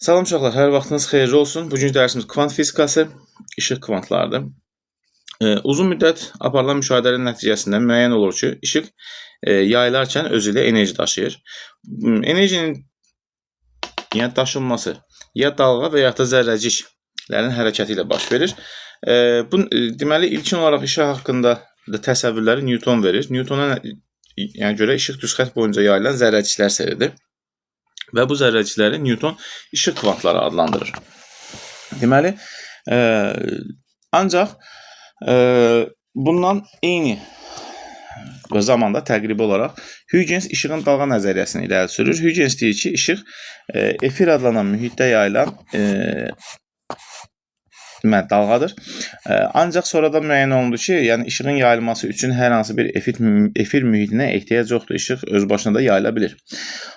Salam uşaqlar, hər vaxtınız xeyirli olsun. Bugünkü dərsimiz kvant fizikası, işıq kvantlarıdır. Uzun müddət aparılan müşahidələrin nəticəsində müəyyən olur ki, işıq yayılarkən özü ilə enerji daşıyır. Enerjinin yəni daşınması ya dalğa və ya da zərrəciklərin hərəkəti ilə baş verir. Bu deməli ilkin olaraq işıq haqqında da təsəvvürləri Newton verir. Newtona yəni görə işıq düz xətt boyunca yayılan zərrəciklər seridir. Və bu zərrəcikləri Newton işıq kvantları adlandırır. Deməli, ancaq bundan eyni zamanda təqribi olaraq Huygens işığın dalğa nəzəriyyəsini irəli sürür. Huygens deyir ki, işıq efir adlanan mühitdə yayılan deməli dalğadır. Ancaq sonradan müəyyən olundu ki, yəni işığın yayılması üçün hər hansı bir efir mühitinə ehtiyac yoxdur. İşıq öz başına da yayıla bilir.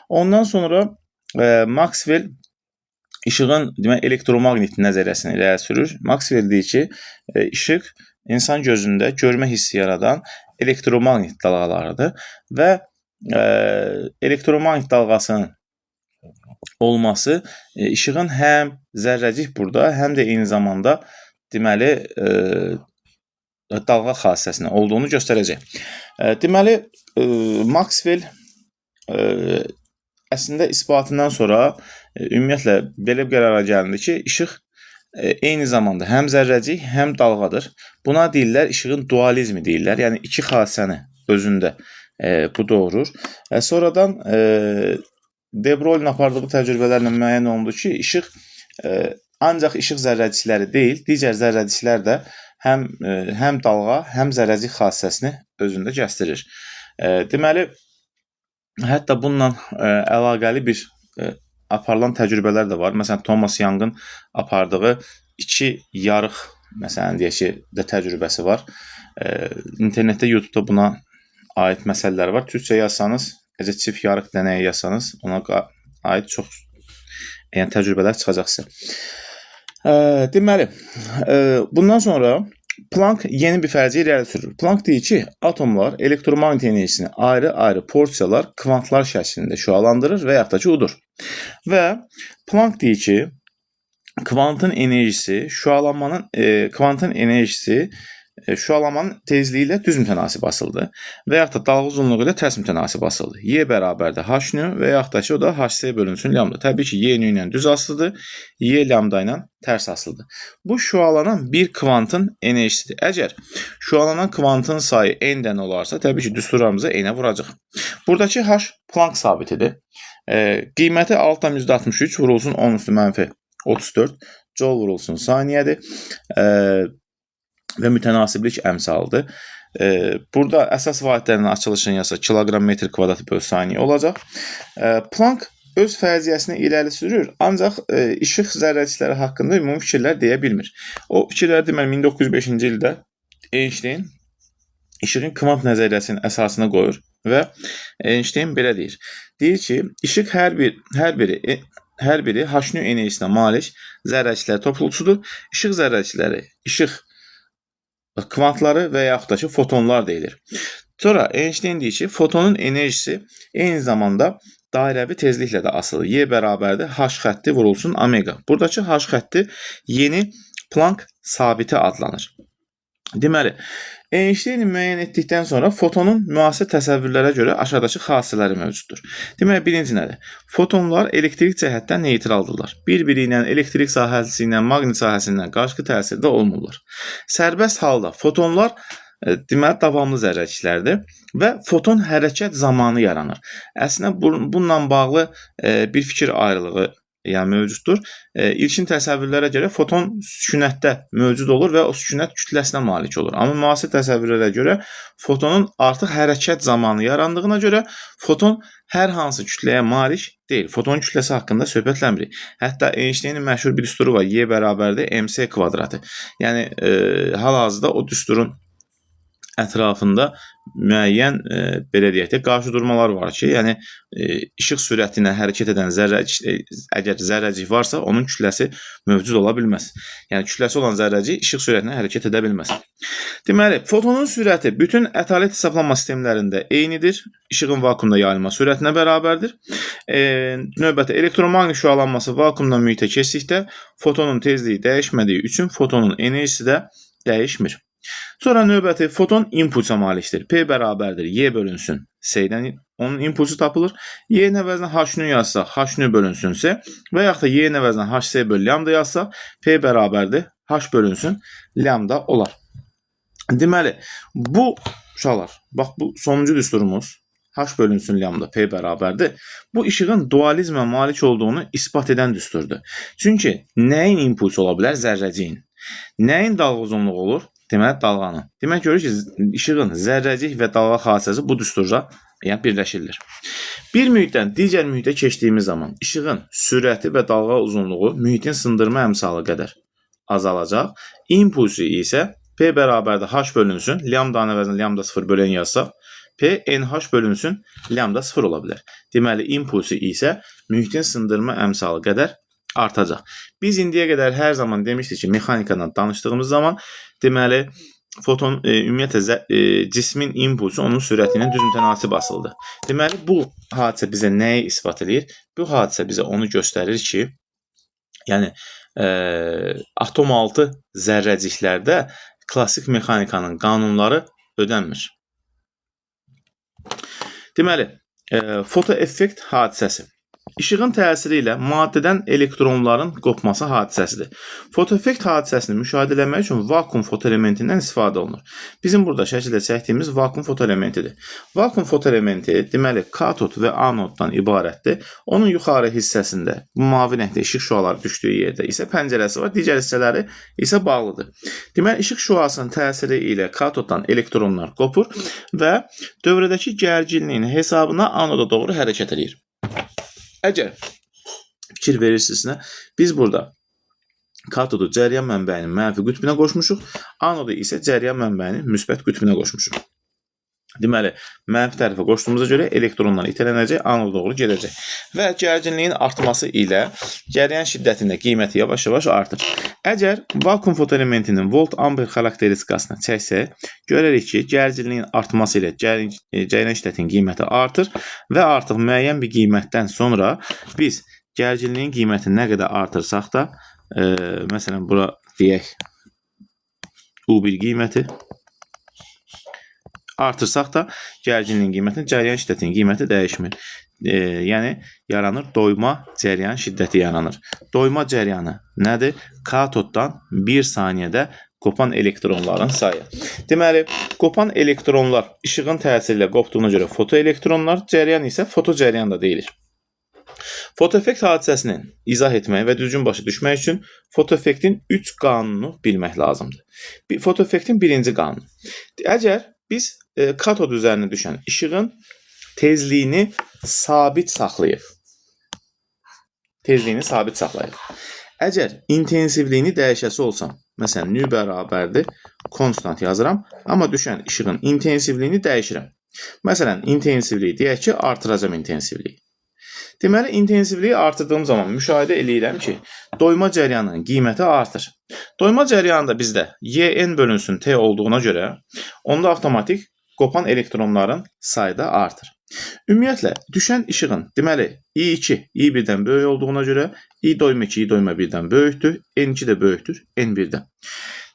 Ondan sonra Maxwell işığın demək elektromaqnit nəzəriyyəsini irəli sürür. Maxwell deyir ki, işıq insan gözündə görmə hissi yaradan elektromaqnit dalğalarıdır və elektromaqnit dalğasının olması işığın həm zərrəcik burada, həm də eyni zamanda deməli dalğa xassəsinin olduğunu göstərəcək. Deməli Maxwell əslində isbatından sonra ümumiyyətlə belə bir qərara gəlindi ki, işıq eyni zamanda həm zərrəcik, həm dalğadır. Buna deyirlər işığın dualizmi deyirlər. Yəni iki xassəni özündə bu doğurur. Sonradan De Broglie'nin apardığı təcrübələrlə müəyyən olundu ki, işıq ancaq işıq zərrəcikləri deyil, digər zərrəciklər də həm dalğa, həm zərrəcik xassəsini özündə kəstirir. Deməli, hətta bununla əlaqəli bir aparılan təcrübələr də var. Məsələn, Thomas Young'ın apardığı iki yarıq, məsələn, deyək ki, də təcrübəsi var. İnternetdə, YouTube'da buna aid məsələlər var. Türkcə yazsanız, necə çift yarıq dənəyi yazsanız, ona aid çox yəni təcrübələr çıxacaq sizə. Deməli, bundan sonra Planck yeni bir fərziyyə irəli sürür. Planck deyir ki, atomlar elektromaqnit enerjisini ayrı-ayrı porsiyalar, kvantlar şəklində şüalandırır və yaxud da ki, udur. Və Planck deyir ki, kvantın enerjisi şüalanmanın kvantın enerjisi şüalanmanın tezliyi ilə düz mütənasib asılıdır və yaxud da dalğa uzunluğu ilə tərs mütənasib asılıdır. Y bərabərdir H nü və yaxud da ki, o da HC bölünsün lambda. Təbii ki, Y nü ilə düz asılıdır, Y lambda ilə tərs asılıdır. Bu şüalanan bir kvantın enerjisidir. Əgər şüalanan kvantın sayı n dənə olarsa, təbii ki, düsturlarımızı n-ə vuracaq. Buradakı H Planck sabitidir. Qiyməti 6,63 vurulsun 10 üstü mənfi 34 joule vurulsun saniyədir. Və mütənasiblik əmsalıdır. Burada əsas vahidlərinin açılışını yazsa kiloqram metr kvadrat böl saniyə olacaq. Planck öz fərziyyəsini irəli sürür, ancaq işıq zərrəcikləri haqqında ümumi fikirlər deyə bilmir. O fikirləri deməli 1905-ci ildə Einstein işığın kvant nəzəriyyəsinin əsasını qoyur və Einstein belə deyir. Deyir ki, işıq hər biri H nü enerjisinə malik zərrəciklər topluluğudur. İşıq zərrəcikləri, işıq kvantları və yaxud da ki, fotonlar deyilir. Sonra Einstein deyir ki, fotonun enerjisi eyni zamanda dairəvi tezliklə də asılı. Y bərabərdir H xətti vurulsun omega. Buradakı H xətti yeni Planck sabiti adlanır. Deməli, Einstein müəyyən etdikdən sonra fotonun müasir təsəvvürlərə görə aşağıdakı xassələri mövcuddur. Deməli, birinci nədir? Fotonlar elektrik cəhətdən neytraldırlar. Bir-biri ilə elektrik sahəsi ilə, maqnit sahəsi ilə qarşıqlı təsirdə olmurlar. Sərbəst halda fotonlar deməli davamlı zərrəciklərdir və foton hərəkət zamanı yaranır. Əslində bununla bağlı bir fikir ayrılığı yəni mövcuddur. İlkin təsəvvürlərə görə foton sükunətdə mövcud olur və o sükunət kütləsinə malik olur. Amma müasir təsəvvürlərə görə fotonun artıq hərəkət zamanı yarandığına görə foton hər hansı kütləyə malik deyil. Fotonun kütləsi haqqında söhbət eləmirik. Hətta Einsteinin məşhur bir düsturu var. Y bərabərdir mc kvadratı. Yəni hal-hazırda o düsturun ətrafında müəyyən belə deyək də qarşıdurmalar var ki, yəni işıq sürəti ilə hərəkət edən zərrəcik, əgər zərrəcik varsa, onun kütləsi mövcud ola bilməz. Yəni kütləsi olan zərrəcik işıq sürəti ilə hərəkət edə bilməz. Deməli, fotonun sürəti bütün ətalət hesablanma sistemlərində eynidir. İşığın vakuumda yayılma sürətinə bərabərdir. Növbəti elektromaqnit şüalanması vakuumdan mühitə keçdikdə fotonun tezliyi dəyişmədiyi üçün fotonun enerjisi də dəyişmir. Sonra növbəti foton impulsa malikdir. P bərabərdir Y bölünsün S-dən onun impulsu tapılır. Y-nin əvəzinə H nü yazsaq, H nü bölünsün S və yaxud da Y-nin əvəzinə HC bölü lambda yazsaq, P bərabərdir H bölünsün lambda olar. Deməli, bu uşaqlar, bax bu sonuncu düsturumuz H bölünsün lambda P bərabərdir. Bu işığın dualizmə malik olduğunu isbat edən düsturdur. Çünki nəyin impulsu ola bilər? Zərrəciyin. Nəyin dalğa uzunluğu olur? Deməli, dalğanın. Demək, görürük ki, işığın zərrəcik və dalğa hadisəsi bu düsturda yəni birləşirilir. Bir mühitdən digər mühitə keçdiyimiz zaman işığın sürəti və dalğa uzunluğu mühitin sındırma əmsalı qədər azalacaq. İmpulsu isə P bərabərdir H bölünsün, lambdanın əvəzinə lambda 0 bölən yazsaq, P NH bölünsün, lambda 0 ola bilər. Deməli, impulsu isə mühitin sındırma əmsalı qədər artacaq. Biz indiyə qədər hər zaman demişdik ki, mexanikadan danışdığımız zaman, deməli, foton ümumiyyətlə cismin impulsu onun sürəti ilə düz mütənasib asılıdır. Deməli, bu hadisə bizə nəyi isbat eləyir? Bu hadisə bizə onu göstərir ki, yəni atom altı zərrəciklərdə klassik mexanikanın qanunları ödənmir. Deməli, fotoeffekt hadisəsi. İşığın təsiri ilə maddədən elektronların qopması hadisəsidir. Fotoeffekt hadisəsini müşahidə etmək üçün vakuum fotoelementindən istifadə olunur. Bizim burada şəkildə çəkdiyimiz vakuum fotoelementidir. Vakuum fotoelementi deməli katod və anoddan ibarətdir. Onun yuxarı hissəsində bu mavi rəngdə işıq şüaları düşdüyü yerdə isə pəncərəsi var, digər hissələri isə bağlıdır. Deməli işıq şüasının təsiri ilə katoddan elektronlar qopur və dövrədəki gərginliyin hesabına anoda doğru hərəkət edir. Əgər fikir verirsinizsə, biz burada katodu cəryan mənbəyinin mənfi qütbünə qoşmuşuq, anodu isə cəryan mənbəyinin müsbət qütbünə qoşmuşuq. Deməli, mənfi tərəfə qoşduğumuza görə elektronlar itələnəcək, anoda doğru gedəcək. Və gərginliyin artması ilə cəryan şiddətinin qiyməti yavaş-yavaş artır. Əgər vakuum fotoelementinin volt-amper xarakteristikasını çəksək, görərik ki, gərginliyin artması ilə cəryan şiddətinin qiyməti artır və artıq müəyyən bir qiymətdən sonra biz gərginliyin qiymətini nə qədər artırsaq da, məsələn, bura deyək U1 qiyməti artırsaq da gərginliyin qiymətini, cəryan şiddətinin qiyməti dəyişmir. Yəni yaranır doyma cəryan şiddəti yaranır. Doyma cəryanı nədir? Katoddan 1 saniyədə qopan elektronların sayı. Deməli, qopan elektronlar işığın təsiri ilə qopduğuna görə fotoelektronlar, cəryan isə fotocəryan da deyilir. Fotoeffekt hadisəsini izah etmək və düzgün başa düşmək üçün fotoeffektin 3 qanunu bilmək lazımdır. Fotoeffektin birinci qanunu. Əgər biz katod üzərinə düşən işığın tezliyini sabit saxlayıb, Əgər intensivliyini dəyişəsi olsam, məsələn, nü bərabərdir, konstant yazıram, amma düşən işığın intensivliyini dəyişirəm. Məsələn, intensivliyi deyək ki, artıracam intensivliyi. Deməli, intensivliyi artırdığım zaman müşahidə eləyirəm ki, doyma cəryanının qiyməti artır. Doyma cəryanında bizdə YN bölünsün T olduğuna görə, onda avtomatik qopan elektronların sayı da artır. Ümumiyyətlə, düşən işığın, deməli, I2 I1-dən böyük olduğuna görə, I doyma 2 I doyma 1-dən böyükdür, N2 də böyükdür N1-dən.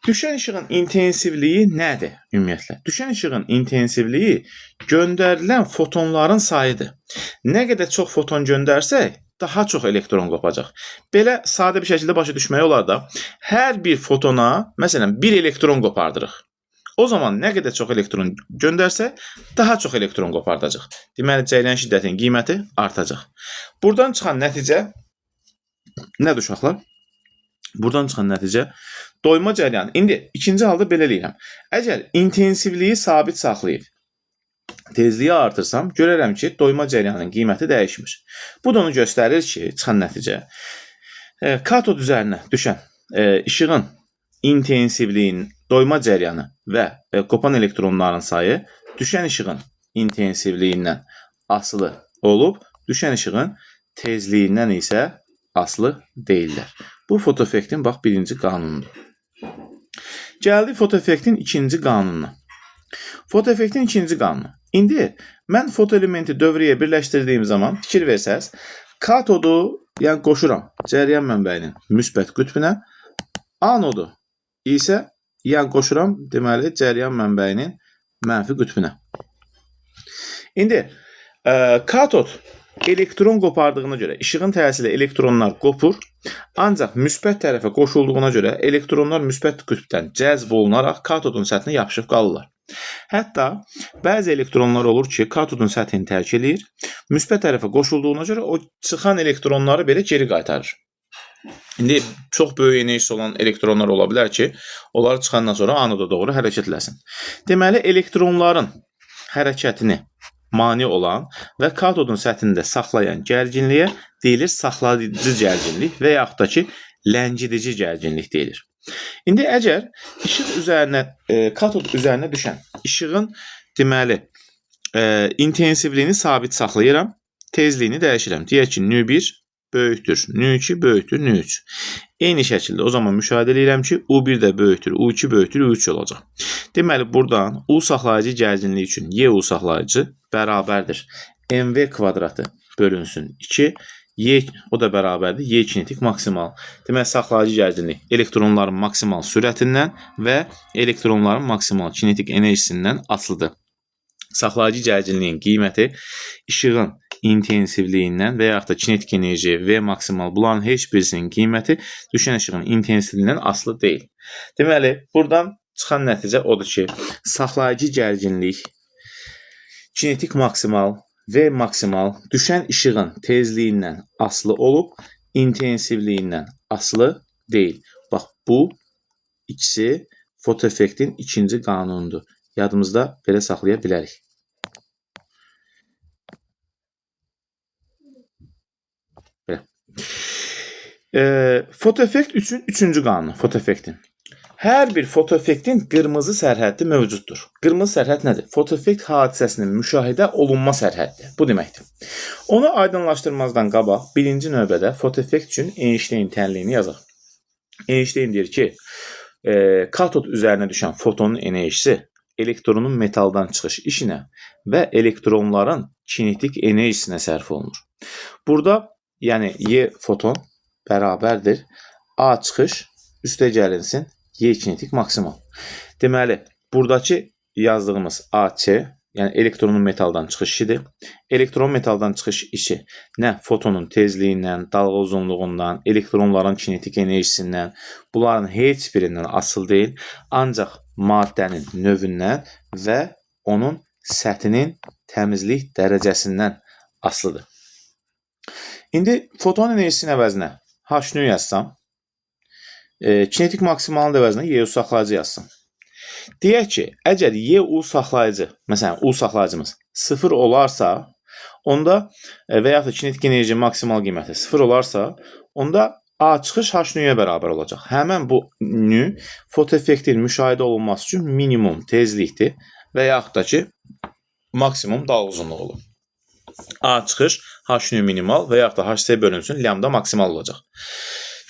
Düşən işığın intensivliyi nədir ümumiyyətlə? Düşən işığın intensivliyi göndərilən fotonların sayıdır. Nə qədər çox foton göndərsək, daha çox elektron qopacaq. Belə sadə bir şəkildə başa düşmək olar da, hər bir fotona, məsələn, bir elektron qopardırıq. O zaman nə qədər çox elektron göndərsək, daha çox elektron qopardacaq. Deməli, cəryan şiddətinin qiyməti artacaq. Buradan çıxan nəticə nədir uşaqlar? Buradan çıxan nəticə doyma cəryanı. İndi ikinci halda belə eləyirəm. Əgər intensivliyi sabit saxlayıb tezliyi artırsam, görərəm ki, doyma cəryanının qiyməti dəyişmir. Bu da onu göstərir ki, çıxan nəticə katod üzərinə düşən işığın intensivliyin Doyma cəryanı və qopan elektronların sayı düşən işığın intensivliyindən asılı olub, düşən işığın tezliyindən isə asılı deyillər. Bu fotoeffektin bax birinci qanunudur. Gəldik fotoeffektin ikinci qanununa. Fotoeffektin ikinci qanunu. İndi mən fotoelementi dövrəyə birləşdirdiyim zaman fikir versəz, katodu, yəni qoşuram cəryan mənbəyinin müsbət qütbünə, anodu isə yəni qoşuram deməli cəryan mənbəyinin mənfi qütbünə. İndi katod elektron qopardığına görə işığın təsiri elektronlar qopur, ancaq müsbət tərəfə qoşulduğuna görə elektronlar müsbət qütbdən cəzb olunaraq katodun səthinə yapışıb qalırlar. Hətta bəzi elektronlar olur ki, katodun səthini tərk eləyir, müsbət tərəfə qoşulduğuna görə o çıxan elektronları belə geri qaytarır. İndi çox böyük enerjisi olan elektronlar ola bilər ki, onlar çıxandan sonra anoda doğru hərəkət eləsin. Deməli, elektronların hərəkətini mane olan və katodun səthində saxlayan gərginliyə deyilir saxlayıcı gərginlik və yaxud da ki, ləngidici gərginlik deyilir. İndi əgər işıq üzərinə, katod üzərinə düşən işığın deməli intensivliyini sabit saxlayıram, tezliyini dəyişirəm. Deyək ki, nü1 böyükdür, nü2 böyükdür, nü3. Eyni şəkildə o zaman müşahidə edirəm ki, U1 də böyükdür, U2 böyükdür, U3 olacaq. Deməli, buradan U saxlayıcı gərginliyi üçün YU saxlayıcı bərabərdir. MV kvadratı bölünsün 2, Y o da bərabərdir. Y kinetik maksimal. Deməli, saxlayıcı gərginlik elektronların maksimal sürətindən və elektronların maksimal kinetik enerjisindən asılıdır. Saxlayıcı gərginliyin qiyməti işığın intensivliyindən və yaxud da kinetik enerji V maksimal bunların heç birisinin qiyməti düşən işığın intensivliyindən asılı deyil. Deməli, buradan çıxan nəticə odur ki, saxlayıcı gərginlik, kinetik maksimal, V maksimal düşən işığın tezliyindən asılı olub, intensivliyindən asılı deyil. Bax, bu ikisi fotoeffektin ikinci qanunudur. Yadımızda belə saxlaya bilərik. Belə. Fotoeffekt üçün üçüncü qanunu fotoeffektin. Hər bir fotoeffektin qırmızı sərhəddi mövcuddur. Qırmızı sərhəd nədir? Fotoeffekt hadisəsinin müşahidə olunma sərhəddidir. Bu deməkdir. Onu aydınlaşdırmazdan qabaq birinci növbədə fotoeffekt üçün Einstein tənliyini yazaq. Einstein deyir ki, katod üzərinə düşən fotonun enerjisi elektronun metaldan çıxış işinə və elektronların kinetik enerjisinə sərf olunur. Burada yəni Y foton bərabərdir A çıxış üstə gəlinsin Y kinetik maksimal. Deməli, buradakı yazdığımız AC, yəni elektronun metaldan çıxış işidir. Elektron metaldan çıxış işi nə fotonun tezliyindən, dalğa uzunluğundan, elektronların kinetik enerjisindən, bunların heç birindən asılı deyil, ancaq maddənin növündən və onun səthinin təmizlik dərəcəsindən asılıdır. İndi foton enerjisinin əvəzinə H nü yazsam, kinetik maksimalın əvəzinə YU saxlayıcı yazsam. Deyək ki, əgər YU saxlayıcı, məsələn U saxlayıcımız 0 olarsa, onda və yaxud da kinetik enerji maksimal qiyməti 0 olarsa, onda A çıxış H nüyə bərabər olacaq. Həmən bu nü fotoeffektin müşahidə olunması üçün minimum tezlikdir və yaxud da ki, maksimum dalğa uzunluğu olur. A çıxış H nü minimal və yaxud da HC bölünsün lambda maksimal olacaq.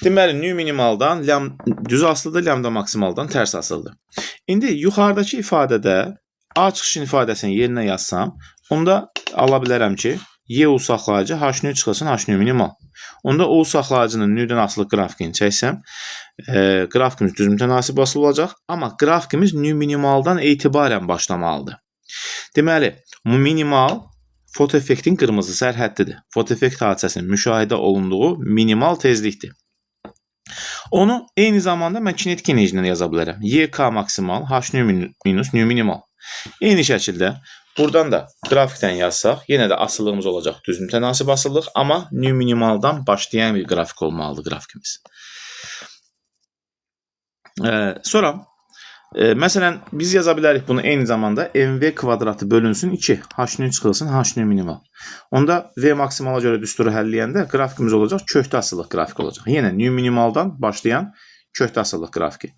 Deməli, nü minimaldan düz asılıdır, lambda maksimaldan tərs asılıdır. İndi yuxarıdakı ifadədə A çıxışın ifadəsini yerinə yazsam, onda ala bilərəm ki, YU saxlayıcı H nü çıxılsın H nü minimal. Onda U saxlayıcının nüdən asılı qrafikini çəksəm, qrafikimiz düz mütənasib asılı olacaq, amma qrafikimiz nü minimaldan etibarən başlamalıdır. Deməli, minimal fotoeffektin qırmızı sərhəddidir. Fotoeffekt hadisəsinin müşahidə olunduğu minimal tezlikdir. Onu eyni zamanda mən kinetik enerji ilə yaza bilərəm. YK maksimal, H nü minus nü minimal. Eyni şəkildə buradan da qrafikdən yazsaq, yenə də asılılığımız olacaq düz mütənasib asılılıq, amma nü minimaldan başlayan bir qrafik olmalıdır qrafikimiz. Sonra məsələn biz yaza bilərik bunu eyni zamanda MV kvadratı bölünsün 2, H nü çıxılsın H nü minimal. Onda V maksimala görə düsturu həll eləyəndə qrafikimiz olacaq kökdə asılılıq qrafik olacaq. Yenə nü minimaldan başlayan Kökdə asılılıq qrafiki.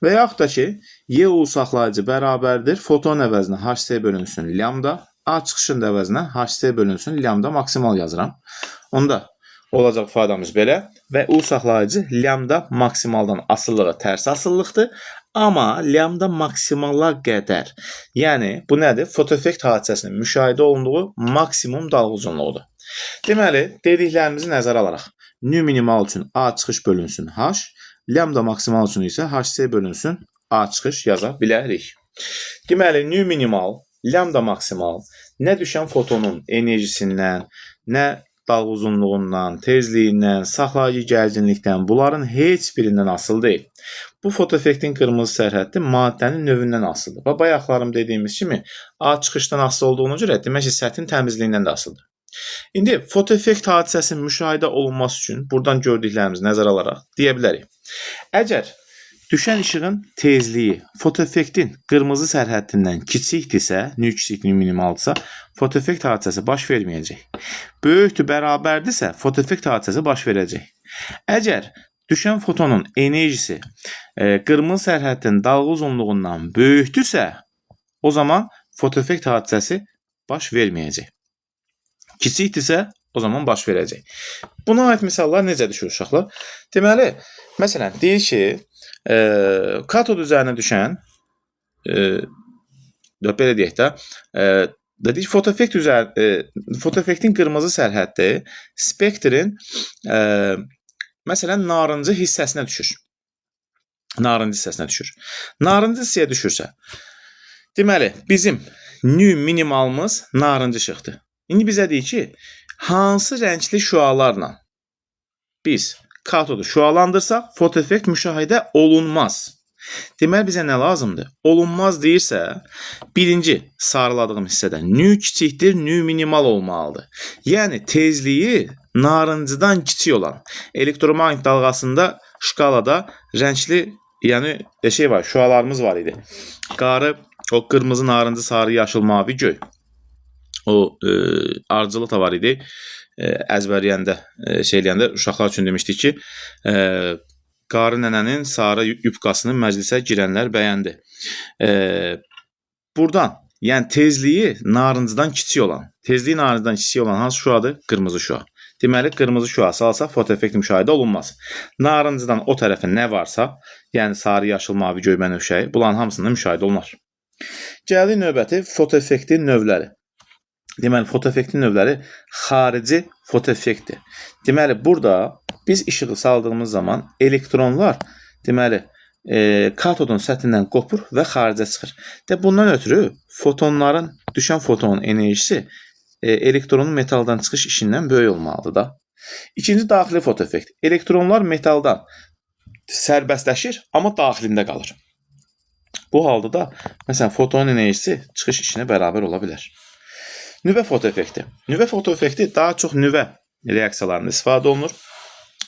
Və yaxud da ki, Y U saxlayıcı bərabərdir. Foton əvəzinə HC bölünsün lambda, A çıxışın da əvəzinə HC bölünsün lambda maksimal yazıram. Onda olacaq ifadəmiz belə və U saxlayıcı lambda maksimaldan asılılığı tərs asılılıqdır. Amma lambda maksimala qədər. Yəni bu nədir? Fotoeffekt hadisəsinin müşahidə olunduğu maksimum dalğa uzunluğudur. Deməli, dediklərimizi nəzərə alaraq nü minimal üçün A çıxış bölünsün H, lambda maksimal üçün isə HC bölünsün A çıxış yaza bilərik. Deməli, nü minimal, lambda maksimal nə düşən fotonun enerjisindən, nə dalğa uzunluğundan, tezliyindən, saxlayıcı gərginlikdən, bunların heç birindən asılı deyil. Bu fotoeffektin qırmızı sərhəddi maddənin növündən asılıdır. Və bayaqlarım dediyimiz kimi A çıxışdan asılı olduğuna görə demək ki, səthin təmizliyindən də asılıdır. İndi fotoeffekt hadisəsinin müşahidə olunması üçün buradan gördüklərimizi nəzərə alaraq deyə bilərik. Əgər düşən işığın tezliyi fotoeffektin qırmızı sərhəddindən kiçikdirsə, nü kiçik nü minimaldirsə, fotoeffekt hadisəsi baş verməyəcək. Böyükdür, bərabərdirsə, fotoeffekt hadisəsi baş verəcək. Əgər düşən fotonun enerjisi qırmızı sərhəddin dalğa uzunluğundan böyükdürsə, o zaman fotoeffekt hadisəsi baş verməyəcək. Kiçikdirsə, o zaman baş verəcək. Buna aid misallar necə düşür uşaqlar? Deməli, məsələn, deyir ki, katod üzərinə düşən, belə deyək də, dedik fotoeffekt fotoeffektin qırmızı sərhəddi spektrin məsələn narıncı hissəsinə düşür. Narıncı hissəsinə düşür. Narıncı hissəyə düşürsə, deməli, bizim nü minimalımız narıncı işıqdır. İndi bizə deyir ki, hansı rəngli şüalarla biz katodu şüalandırsaq, fotoeffekt müşahidə olunmaz. Deməli, bizə nə lazımdır? Olunmaz deyirsə, birinci sarıladığım hissədə nü kiçikdir, nü minimal olmalıdır. Yəni, tezliyi narıncıdan kiçik olan elektromaqnit dalğasında şkalada rəngli, yəni şey var, şüalarımız var idi. Qarı, o qırmızı, narıncı, sarı, yaşıl, mavi, göy. O ardıcılıq da var idi. Əzbərləyəndə, şey eləyəndə uşaqlar üçün demişdik ki, qarı nənənin sarı yubqasını məclisə girənlər bəyəndi. Buradan, yəni tezliyi narıncıdan kiçik olan, tezliyi narıncıdan kiçik olan hansı şüadır? Qırmızı şüa. Deməli, qırmızı şüa salsaq fotoeffekt müşahidə olunmaz. Narıncıdan o tərəfə nə varsa, yəni sarı, yaşıl, mavi, göy, bənövşəyi, bunların hamısında müşahidə olunar. Gəlir növbəti fotoeffektin növləri. Deməli, fotoeffektin növləri xarici fotoeffektdir. Deməli, burada biz işığı saldığımız zaman elektronlar, deməli, katodun səthindən qopur və xaricə çıxır. De, bundan ötürü fotonların, düşən fotonun enerjisi elektronun metaldan çıxış işindən böyük olmalıdır da. İkinci daxili fotoeffekt. Elektronlar metaldan sərbəstləşir, amma daxilində qalır. Bu halda da, məsələn, fotonun enerjisi çıxış işinə bərabər ola bilər. Nüvə fotoeffekti. Nüvə fotoeffekti daha çox nüvə reaksiyalarında istifadə olunur.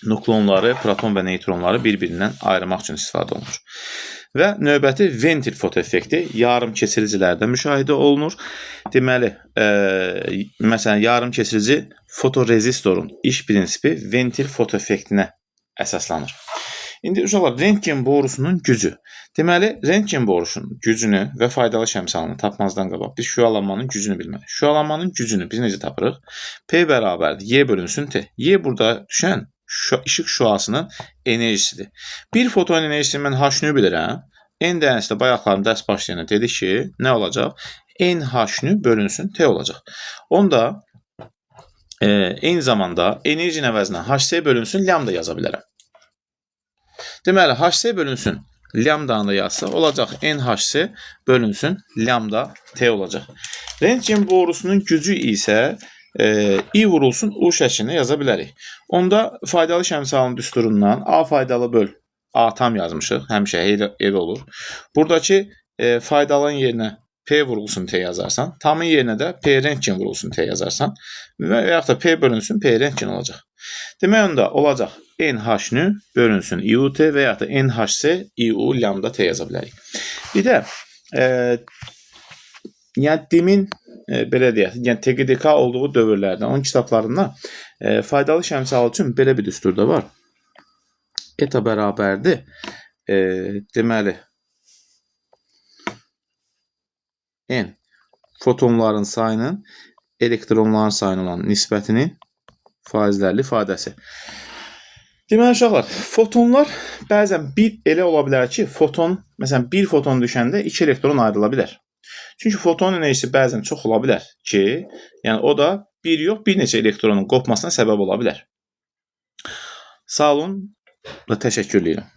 Nukleonları, proton və neytronları bir-birindən ayırmaq üçün istifadə olunur. Və növbəti ventil fotoeffekti yarım keçiricilərdə müşahidə olunur. Deməli, məsələn, yarım keçirici fotorezistorun iş prinsipi ventil fotoeffektinə əsaslanır. İndi uşaqlar, rentgen borusunun gücü. Deməli, rentgen borusunun gücünü və faydalı şəmsalını tapmazdan qabaq biz şüalanmanın gücünü bilməliyik. Şüalanmanın gücünü biz necə tapırıq? P bərabərdir Y bölünsün T. Y burada düşən işıq şüasının enerjisidir. Bir foton enerjisini mən H nü bilirəm. N dənəsi də bayaqlarım dərs başlayanda dedi ki, nə olacaq? N H nü bölünsün T olacaq. Onda eyni zamanda enerjinin əvəzinə HC bölünsün lambda yaza bilərəm. Deməli, HC bölünsün lambdanı da yazsa olacaq NHC bölünsün lambda T olacaq. Rentgen borusunun gücü isə I vurulsun U şəklində yaza bilərik. Onda faydalı şəmsalının düsturundan A faydalı böl A tam yazmışıq. Həmişə elə olur. Buradakı faydalının yerinə P vurulsun T yazarsan, tamın yerinə də P rentgen vurulsun T yazarsan və yaxud da P bölünsün P rentgen olacaq. Demək onda olacaq NH nü bölünsün IUT və yaxud da NHC IU lambda T yaza bilərik. Bir də yəni DİM-in belə deyək, yəni TQDK olduğu dövrlərdə onun kitablarında faydalı şəmsalı üçün belə bir düstur da var. Eta bərabərdir. Deməli N fotonların sayının elektronların sayına olan nisbətinin faizlərli ifadəsi. Deməli uşaqlar, fotonlar bəzən bir elə ola bilər ki, foton, məsələn, bir foton düşəndə iki elektron ayrıla bilər. Çünki foton enerjisi bəzən çox ola bilər ki, yəni o da bir yox, bir neçə elektronun qopmasına səbəb ola bilər. Sağ olun və təşəkkür edirəm.